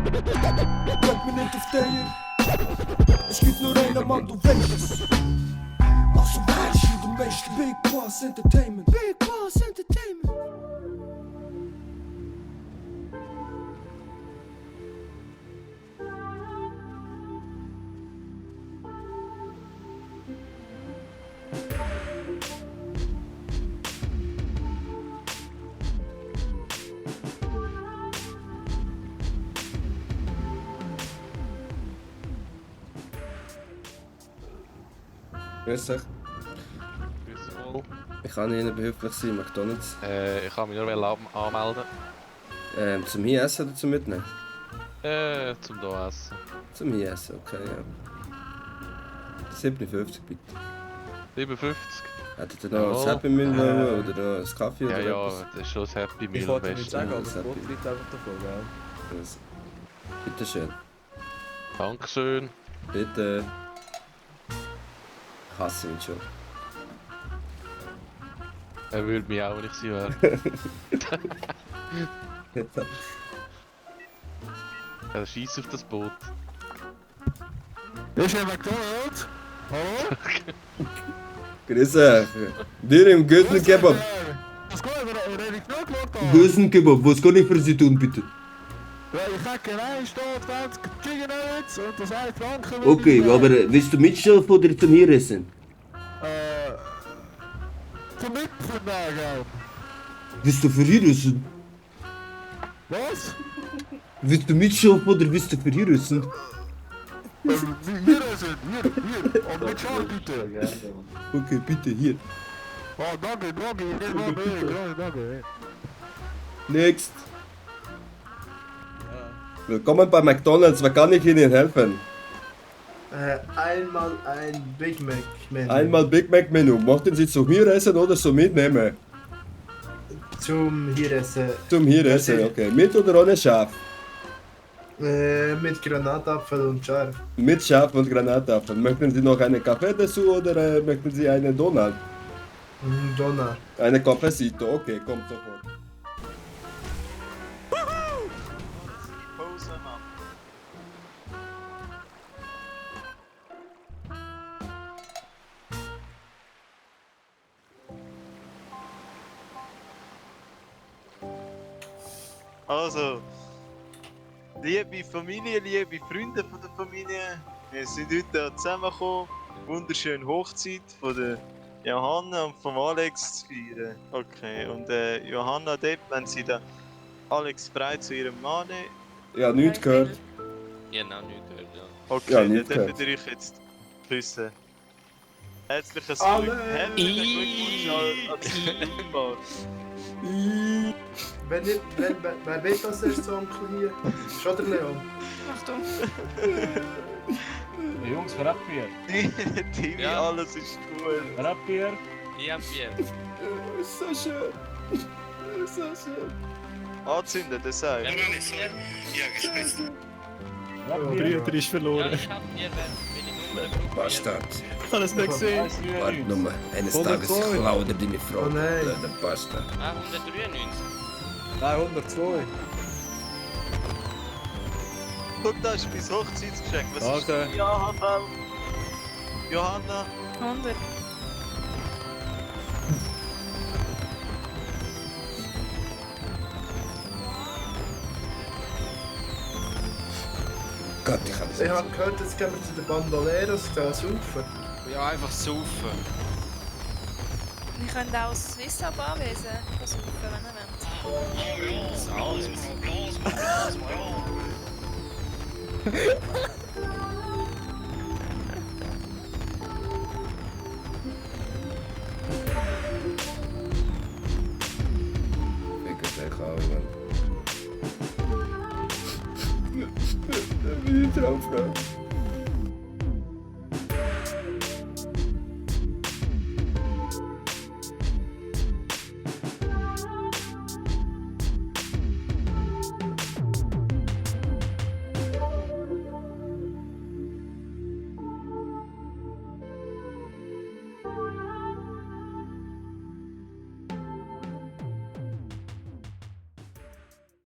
Bleib mir nicht auf der. Es gibt nur einen Mann, du weißt es. Also weißt du, der Meister. Big Bas Entertainment. Big Bas Entertainment. Grüß dich. Grüß wohl. Ich kann Ihnen behilflich sein, McDonalds. Ich kann mich nur anmelden. Zum hier essen oder zum mitnehmen? Zum hier essen. Zum hier essen, okay, ja. 57 bitte. 57? Hättet ihr noch ein Happy Meal wollen oder noch ein Kaffee oder Ja, etwas? das ist schon ein Happy Ich Meal am wollte nicht besten. sagen, aber das das hat Wort mich- liegt einfach davon, gell? Also, bitteschön. Dankeschön. Bitte. Ich hasse ihn schon. Er würde mich auch nicht sein hören. Er schießt auf das Boot. Ist ja McDonalds? Hallo? Grüß euch. Dir im Gürtel Kebab. Was geht? Oder hätte ich genug geschaut? Gürtel Kebab, was kann ich für Sie tun, bitte? Ja, ich hätte gerne Stunde 20 Chicken Nuggets und das 1 Franken. Okay, aber willst du mitschaffen oder zum hier essen? Zum Mitvernagen. Willst du für hier essen? Was? Willst du mitschaffen oder willst du für hier essen? Hier essen, hier. Und mit Schaf bitte. Okay, bitte, hier. Oh, danke, nicht mal mehr. Danke. Next. Willkommen bei McDonalds, wer kann ich Ihnen helfen? Einmal ein Big Mac Menü. Einmal Big Mac Menü. Möchten Sie zum hier essen oder zum mitnehmen? Zum hier essen. Zum hier essen, okay. Mit oder ohne Schaf? Mit Granatapfel und scharf. Mit Schaf und Granatapfel. Möchten Sie noch einen Kaffee dazu oder möchten Sie einen Donut? Donner. Eine Cafecito, okay, kommt sofort. Pause machen. Also, liebe Familie, liebe Freunde von der Familie, wir sind heute hier zusammengekommen, wunderschöne Hochzeit von der Johanna und vom Alex zu feiern. Okay, und Johanna dort, wenn sie da Alex bereit zu ihrem Mann nehmen. Ja, nichts gehört. Ja, nein, nicht gehört, ja. Okay, Ja, dann nicht dürft gehört. ihr euch jetzt küssen. Herzliches Ale! Herzlichen Glückwunsch an Paar. Wer will das erste Onkel hier? Schon der Leon. Achtung. Jungs, Verabbier. Timmy, Ja. alles ist gut. Verabbier. Ja, Pierre. Ist so schön. Ist so schön. Anzünden, das sei. Brüder ist Ja, verloren. ich hab Pierre, wenn ich Nummer probiert. Bastard. Ich kann es nicht gesehen. Warte nur, eines 102. Tages klaut er deine Frau. Oh nein. Der Bastard. 193. 102. Guck, da ist mein Hochzeitsgeschenk. Was ist Danke. das? Ja, Havel. Johanna. 100. Gott, ich hab's Ich habe gehört, jetzt gehen wir zu den Bandoleros saufen. Ja, einfach saufen. Wir können auch das Swisshub anwesen. Versuchen, wenn ihr wollt. Fick dich auch, Mann. Da bin ich drauf, Frau.